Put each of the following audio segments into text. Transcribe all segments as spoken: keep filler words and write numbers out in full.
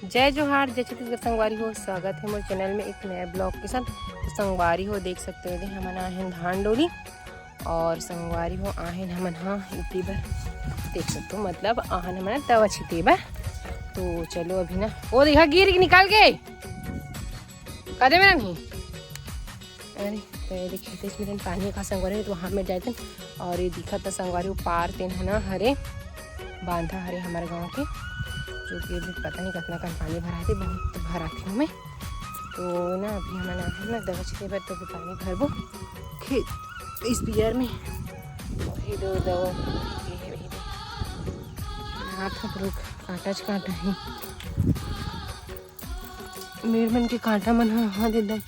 जय जोहार, जय छत्तीसगढ़ संगवारी हो, स्वागत है मोर चैनल में एक नया ब्लॉग के साथ। तो संगवारी हो, देख सकते हो, हमन आए हैं धान डोली और संगवारी हो, आए हैं हमन, हाँ, इतनी बार देख सकते हो, मतलब, आहन हमन दवा छिते बर। तो चलो अभी ना, वो देखा, गिर के निकाल के कदे में नहीं। अरे, तो ये देखिए, तो इसमें पानी का संगवारी हो, तो वहाँ में जाए थे। और ये दिखत है संगवारी हो, पार तेन है ना, हरे बांधा हरे हमारे गांव के, जो कि अभी पता नहीं कितना कन पानी भरा थे, बहुत भरा थे हमें। तो ना अभी हमन आए हैं ना दवा छिते बर, तो अभी पानी भरबो खेत, इस बियर में। ये दो दवा, ये है, ये दे। हाथ रुक, कांटा च कांटा है। मेड़ मन के कांटा मन ह, हाँ दे दम।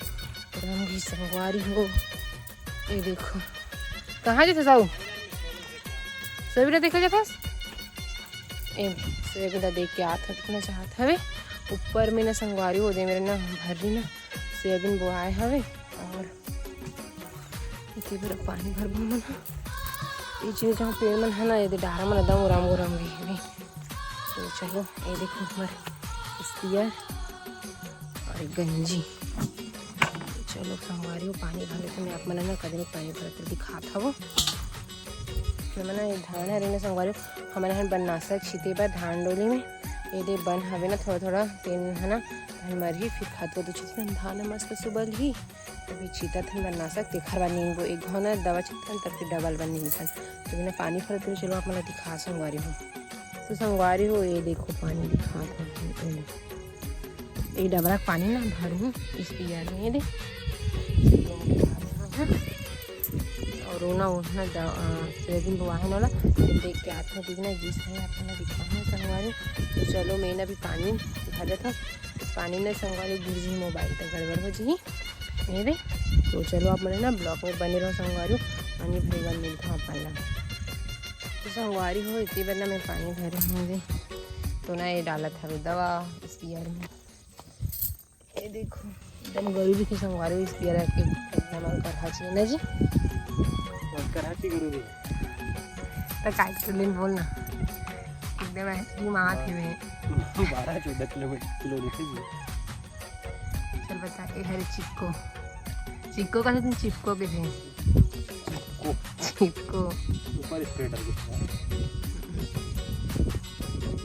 राम भी संगवारी हो। ये देखो, कहाँ जथे साऊ? सोयाबीन देखा जाथस? ए, सोयाबीन देख के आत हवे, कितना चाहत हवे। ऊपर में ना संगवारी हो दे मेरे ना भर्री ना सोयाबीन बोआए हवे। और इतनी बड़ा पानी भर मन ह। ये चीज जहाँ पेड़ मन है ना, ये दे डारा मन एकदम उराम उराम गए हवे। तो चलो, ये देखो हमारे स्पीयर और एक गंजी। तो चलो संगवारी हो, पानी भरे तो मैं आप मन ना कदम पानी भरत दिखात हवो। हमन ये धान हरे ना संगवारी हो, हमन हन बननाशक छिते बर धान डोली में। ये दे बन हवे ना थोड़ा थोड़ा, तेन है ना धान मरही, फिर खातू तो छितन धान ह मस्त सुबल ही। अभी छीतत हन बननाशक, तेखर बाद नींबू एक घाव ना दवा छितन, तब फिर डबल बन नींबू। तो बिना पानी भरत हुए चलो आप मन ला दिखा संगवारी हो। तो संगवारी हो, ये देखो पानी दिखात हन, ये डबरा के पानी ना भरहूँ इस बियर में, ये दे। और ओना ओढ़ना द-, अ, सोयाबीन बोआहे ना ओला, तो देख के आत हूँ, कितना गिस है, आप मन ला दिखाहूँ संगवारी। तो चलो मैं ना अभी पानी भर देत हूँ, पानी ना संगवारी गिर जी मोबाइल तक गड़बड़ हो जी। ये दे, तो चलो आप मन ना ब्लॉग में बने रहो संगवारी, पानी भरे बर मिलता हूँ आप मन ला। तो संगवारी हो, इतनी बार ना मैं पानी भरे हूँ दे, तो ना ये डालत हवे दवा इस बियर में। ये देखो, एकदम गरीबी के संगवारी हो, इस बियर के एकदम करहा चाहिए ना जी। करहा चाहिए गरीबी। तो काय के बोल ना, एकदम ऐसे ही माँ थे मैं। बारह चौदह किलो, किलो दिखे जी। चल बता, ए हरे चिक्को। चिक्को का तुम चिपको के थे? चिपको। चिपको। ऊपर स्प्रेडर के था।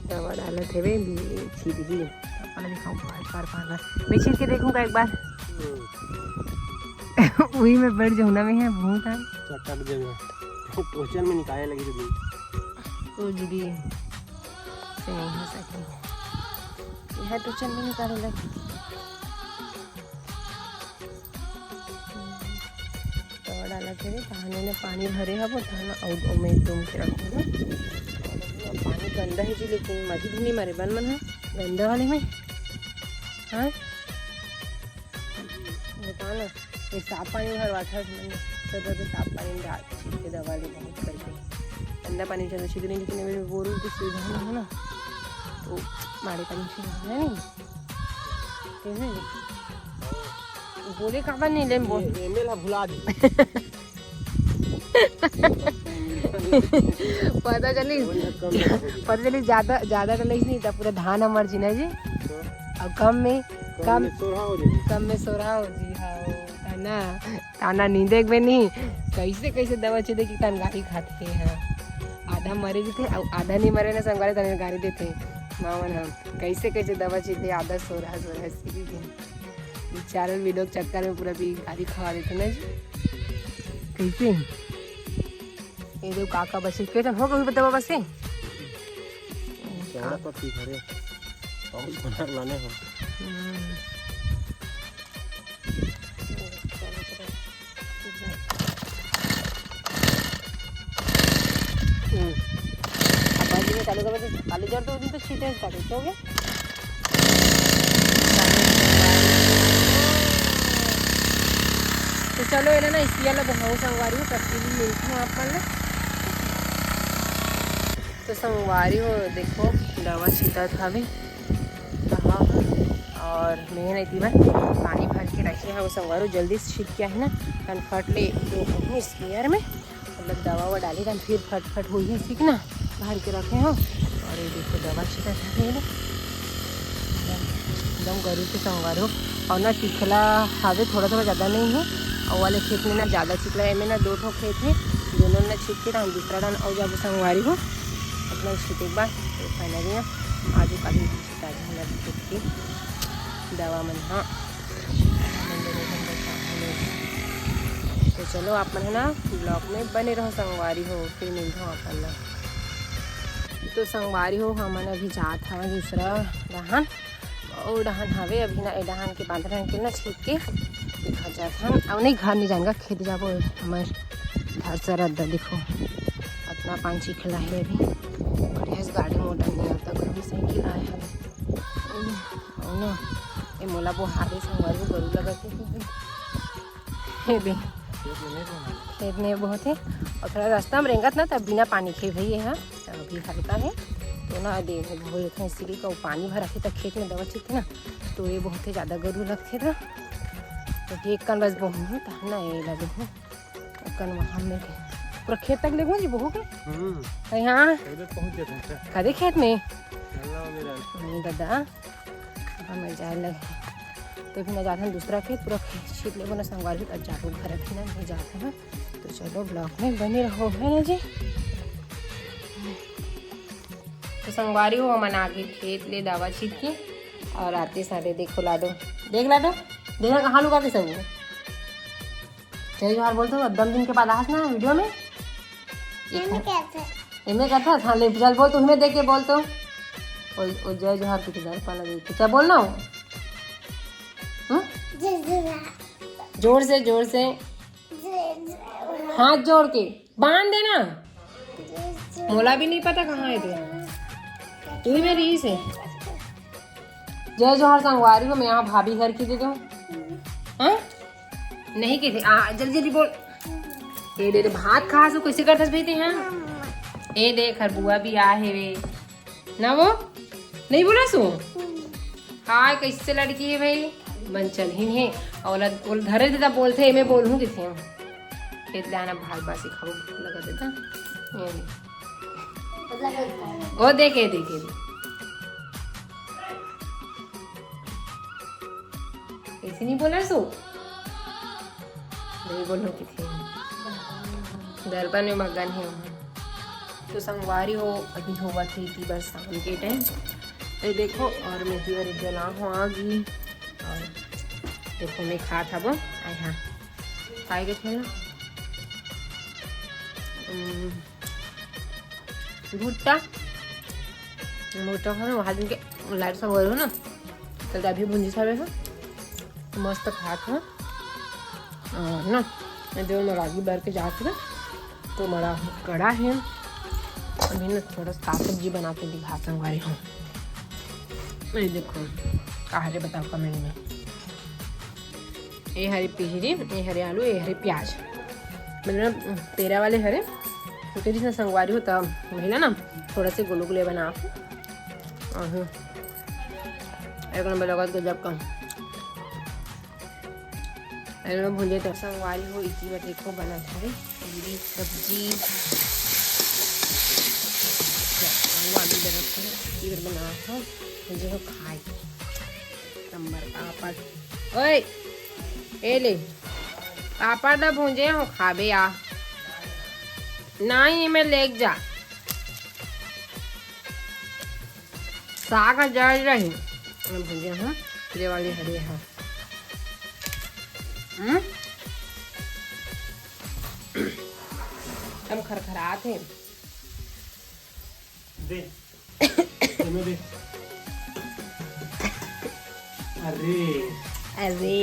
दवा डालत हे बे, छिड़की। अपना दिखाऊं, पार, पार, पार, पार। मैं छिड़क के देखूंगा एक बार। हम्म। वही में बैठ जाऊं ना, मैं यहाँ भूत है। चक्कर दे दे। टोचन में निकाले लगी तो। ओ दीदी। से नहीं हो सके। यह तो चल नहीं निकाले लग। तो डाला के रे, तहाने ने पानी भरे हबो, तहाने अउ ओमे तुम के रखो ना। और पानी गंदा है जी, लेकिन मधी भी नहीं मरे बन मन है गंदा वाले में। हाँ, बता ना, ये साफ पानी भरवाता है मन, सब तो साफ पानी डाल छीट के दवा ले बहुत करके। गंदा पानी चलो छीट नहीं, लेकिन अभी बोर की सुविधा नहीं है ना, तो माड़े पानी छीट है नहीं। कैसे? बोले काबर नहीं ले बोल। ये एमएल भुला दी। पता चली, पता चली ज्यादा, ज्यादा डलइस नहीं, तब पूरा धान अमर जी ना जी। तो? अब कम में, कम कम, में सोरहा हो जाई। कम में सोरहा हो जी, हाँ, है ना? ताना नहीं देखबे नहीं, कैसे, कैसे दवा छीटे कि तन गारी खाते हैं। आधा मरे जी थे, अब आधा नहीं मरे ना, संगवारी तन गारी देते। मावन हम, कैसे, कैसे दवा छीटे, आधा सोरहा, सोरहा सीख गए। बेचारा वीडियो के चक्कर में पूरा भी गारी खवा देते ना जी। कैसे? ये देखो काका बसे के तन हो गई बतावा बसे। चौड़ा पत्ती घरे। और सोनार लाने हो। हम्म। हम्म। अब बाजी में चालू कर दे, काली जड़ तो उस दिन तो छीटे चालू हो गया। तो चलो, एला ना इसी वाला बहुत संगवारी हो, तब फिर मिलती हूँ आप मन ले। तो संगवारी हो, देखो, दवा छीटत हवे, कहा, और मैं ना इतनी बार पानी भर के रखे हवे संगवारी हो, जल्दी से छीट के आही ना, कनफट ले जो कहूँ स्प्रेयर में, मतलब दवा ववा डाली, तन फिर फटफट होही, ठीक ना, भर के रखे हो। और ये देखो, दवा छीटत हवे, ये दे। एकदम गरू के संगवारी हो। अउ ना चिखला हवे, थोड़ा थोड़ा, ज़्यादा नहीं है। अउ वाले खेत में ना ज़्यादा चिखला है, एमे ना दो ठो खेत है, दोनों ना छिट के हम दूसरा डान अउ जाबो संगवारी हो अपना छिटे के बाद। तो फाइनली ना आज काली छिटा दे हमर खेत के दवा मन, हाँ। तो चलो आप मन है ना ब्लॉग में बने रहो संगवारी हो, फिर मिलता हूँ अपन ला। तो संगवारी हो, हमन अभी जात हवन दूसरा डहान, ओ डहान हवे अभी ना, ए डहान के बांध डहान के ना छीट के घर जात हन। अब नहीं घर नहीं जाएगा, खेत जाबो। हमर घर सरहद दा देखो, अतना पानी चिखला है अभी। बढ़िया से गाड़ी मोटर नहीं आता, कोई भी साइकिल आए हवे। ओ ना, ए मोला बोहारे संगवारी गरू लगत है। हे दे, खेत में बहुत है। और थोड़ा रास्ता में रेंगत ना, तब बिना पानी के भई है। अभी हल्का है तो ना दे, भूल था इसीलिए का पानी भरा थे, तब खेत में दवा छिटते ना, तो ये बहुत ही ज़्यादा गरू लगते था। तो एक कन बस बहुत है, तब ना ये लगे हूँ। एक कन वहाँ में के पूरा खेत तक देखो जी, बहुत है। हम्म। तो यहाँ उधर पहुँच जाते हैं क्या? कदे खेत में? चलना हो मेरा। नहीं दादा, हमें जाए लगे। तो फिर ना जाते हैं दूसरा खेत, पूरा खेत छीट लेबो ना संगवारी, तब जाबो घर। अभी ना नहीं जाते हैं। तो चलो ब्लॉग में बने रहो, है ना जी। तो संगवारी हो, हमन आगे खेत ले दवा छीट के और आते सारे देखो लाडो, देख लाडो, देखा कहाँ लुका के सब। जय जोहार बोल तो, एकदम दिन के बाद आज ना वीडियो में। एमे कैसे? एमे करता था, ले चल बोल, तुम्हें देख के बोल तो। ओ, ओ जय जोहार के डर पाला देख के। क्या बोलना हो? हम्म? जय जोहार। जोर से, जोर से। जय जोहार। हाथ जोड़ के बांध देना। जय जोहार। मोला भी नहीं पता कहाँ है तू। तू ही मेरी ही से। जय जोहार संगवारी हो, मैं यहाँ भाभी घर की दे दूँ। हाँ? नहीं कहते, आ, जल्दी जल्दी बोल। ए दे, दे, भात खा सो, कैसे करथस भाई ते, हाँ? ए दे, खरबुआ भी आ है वे। ना वो? नहीं बोला सो? हाय, कैसे लड़की है भाई? बन चलहीन है। और ओला, ओला धरे दे, तब बोलते, मैं बोलूँ किथे। खेत ले आना, भात बासी खाबो, भूख लगा देता। ये ले। ओ देखे, देखे, देखे। ऐसे नहीं बोला सो। नहीं बोलो किथे। दरबार में मगन है वहाँ। तो संगवारी हो, अभी होवत है इतनी बार शाम के टाइम। ये देखो, और मैं इतनी बार जला हूँ आग ही। और देखो, मैं खात हबो। आय हाँ, खाए के थे ना। हम्म, भुट्टा, भुट्टा खाना, वहाँ दिन के लाइट सब हो रहे हो ना, तो अभी भुंजी सब है, मस्त खात हो। और ना, जो मैं रागी बर के जात रहे, तो मरा कड़ा है। अभी ना थोड़ा साग सब्जी बना के दिखा संगवारी हो। नहीं देखो, कहा रे बताओ कमेंट में। ये हरे पिहरी, ये हरे आलू, ये हरे प्याज, मतलब पेरा वाले हरे। छोटे जिसने संगवारी हो तब महिला ना थोड़ा से गोलू गोले बना। और एक नंबर लगा गजब का। अरे मैं भूंजे तो संगवारी हो, इसी बार देखो बनत हवे पूरी सब्जी। आलू आलू डरत है, इसी बार बना हो, भूंजे हो खाए। नंबर पापड़। ओए, ए ले। पापड़ ला भूंजे हो, खाबे आ। नहीं, मैं लेके जा। साग ह जल रही। मैं भूंजे हूँ, ये वाली हरी है। हम्म? एकदम खरखरात है। दे। तुम्हें दे। अरे। अरे।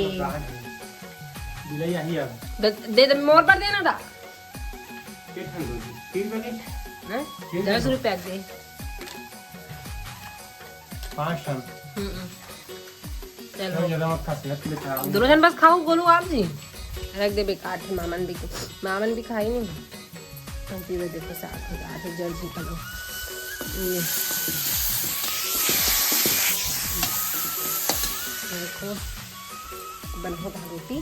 बिलाई आई अब। दे, दे, दे, मोर पर देना था। के ठन दो जी? तीन रुपया के? हैं? तीन दस रुपया। रुपया के। पाँच ठन। हम्म। चलो। चलो, ज्यादा मत खा, सेहत के लिए खराब है। दोनों जन बस खाओ, गोलू आप जी। रख दे बेकार थे, मामन भी, मामन भी खाई नहीं। हम पीवे देखो, साग हो रहा है, जल्दी करो। ये। देखो, बनहो था रोटी,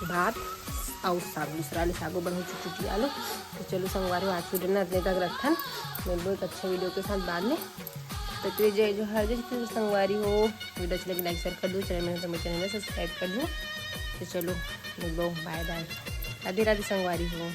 भात और साग, दूसरा वाले सागो बनहो, चुटचुटी आलू। तो चलो संगवारी, आज वीडियो ना इतने तक रखन, मिलबो एक अच्छे वीडियो के साथ बाद में। तो जय जोहार, जय छत्तीसगढ़ संगवारी हो। वीडियो अच्छा लगे लाइक शेयर कर दो, चैनल में हो तो मेरे चैनल में सब्सक्राइब कर दो। तो चलो, मिलबो, बाय बाय, राधे राधे संगवारी हो।